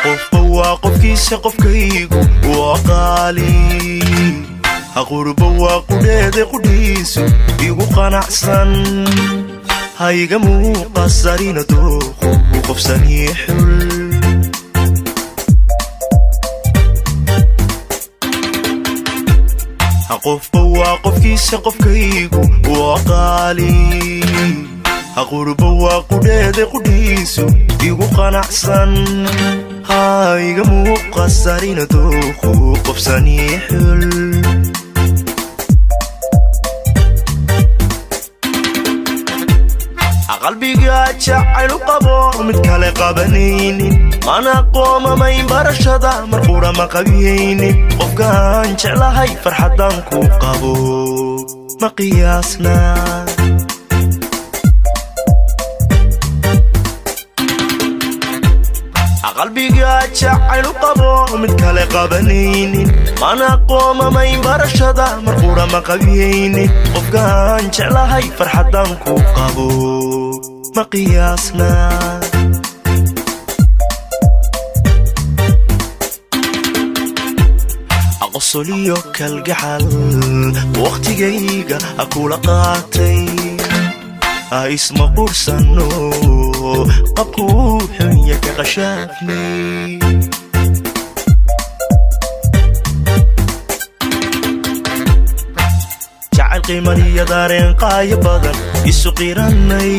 Qofba waa qofkiisa, qofkaygu waa qaali. Qurba waa qudheeda, qudhiisu igu qanacsan. Hayga muuqasarina dooqu qofsanii xul. Qofba waa qofkiisa, qofkaygu waa qaali. Qurba waa qudheeda, qudhiisu igu qanacsan. Hayga muuqasarina dooqu qofsanii xul. Qalbiga jacaylu qabo mid kale qabanaynin, mana qoomamayn barashada, mar qura ma qabiyaynin. Qofkaan jeclahay farxaddaan ku qabo ma qiyaasna. Qalbiga jacaylu qabo mid kale qabanaynin, mana qoomamayn barashada, mar qura ma qabiyaynin. Qofkaan jeclahay farxaddaan ku qabo ma qiyaasna. Qosoliyo kalgacal wakhtigayga kula qaatay, isma qursano, qabkuu xunya ka qashaafnay. Jacayl qiimaniyo dareen qaayo badan isu qiranay,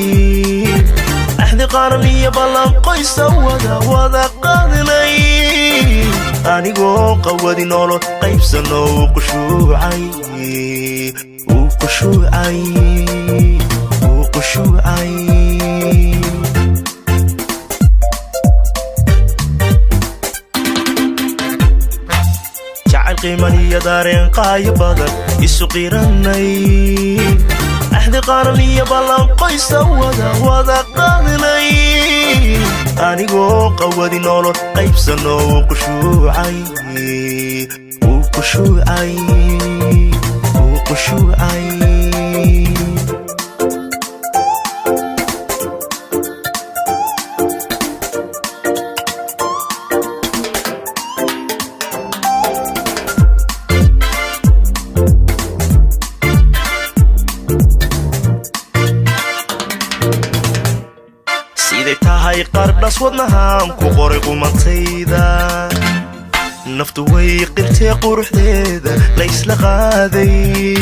axdi qaran iyo ballan qoysa wada wada qaadnay. Anigoo qawadi nolol qaybsano uu qushuucay, uu qushuucay, uu qushuucay. Jacayl qiimaniyo dareen qaayo badan isu qiranay, axdi qaran iyo ballan qoysa wada wada qaadnay. Anigoo qawadi nolol qaybsano uu qushuucay, uu qushuucay, uu qushuucay. Siday tahay qardhas wadnahaan ku qoray qumantayda, naftu way qirtee quruxdeeda la isla qaaday.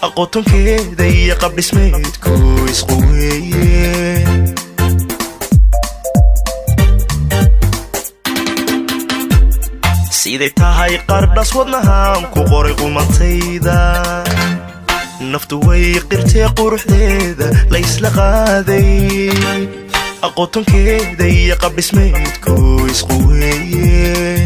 Aqootonkeeda iyo qabdhismeedku isqu weeye. Siday tahay qardhas wadnahaan ku qoray qumantayda, naftu way qirtee quruxdeeda la isla qaaday. Aqootonkeeda iyo qabdhismeedku isqu weeye.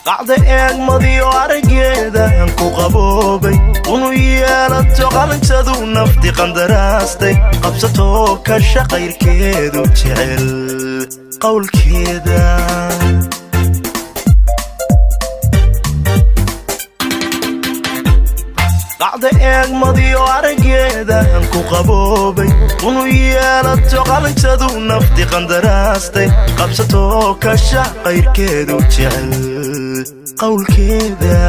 Qacda eegmadiyo araggeedaan ku qaboobay, unu yeelato qalintadu nafti qandaraastay, qabsatoo ka shaqayrkeedu jecel qowlkeeda. Qacda eegmadiyo araggeedaan ku qaboobay, unu yeelato qalintadu nafti qandaraastay, qabsatoo ka shaqayrkeedu jecel qowlkeeda.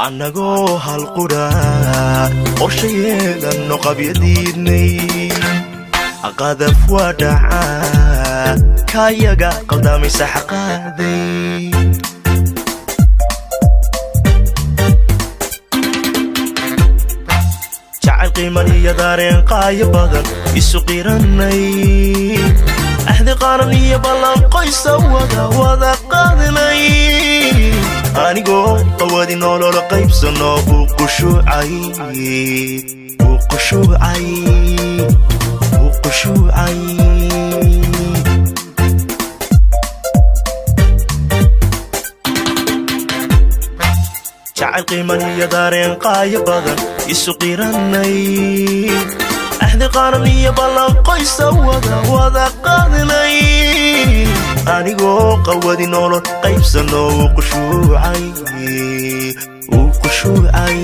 Annagoo hal qura qorsha yeelanno qabyadiidnay, qadaf waa dhacaa kayaga qaldamaysa xaqaaday. Jacayl qiimaniyo dareen qaayo badan isu qiranay, axdi qaran iyo ballan qoysa wada wada qaadnay. Anigoo qawadi nolol qaybsano uu qushuucay, uu qushuucay, uu qushuucay. Kalgacayl qiiman iyo dareen qaayo badan isu qiranay, axdi qaran iyo ballan qoysa wada wada qaadnay, anigoo qawadi nolol qaybsano uu qushuucay, uu qushuucay.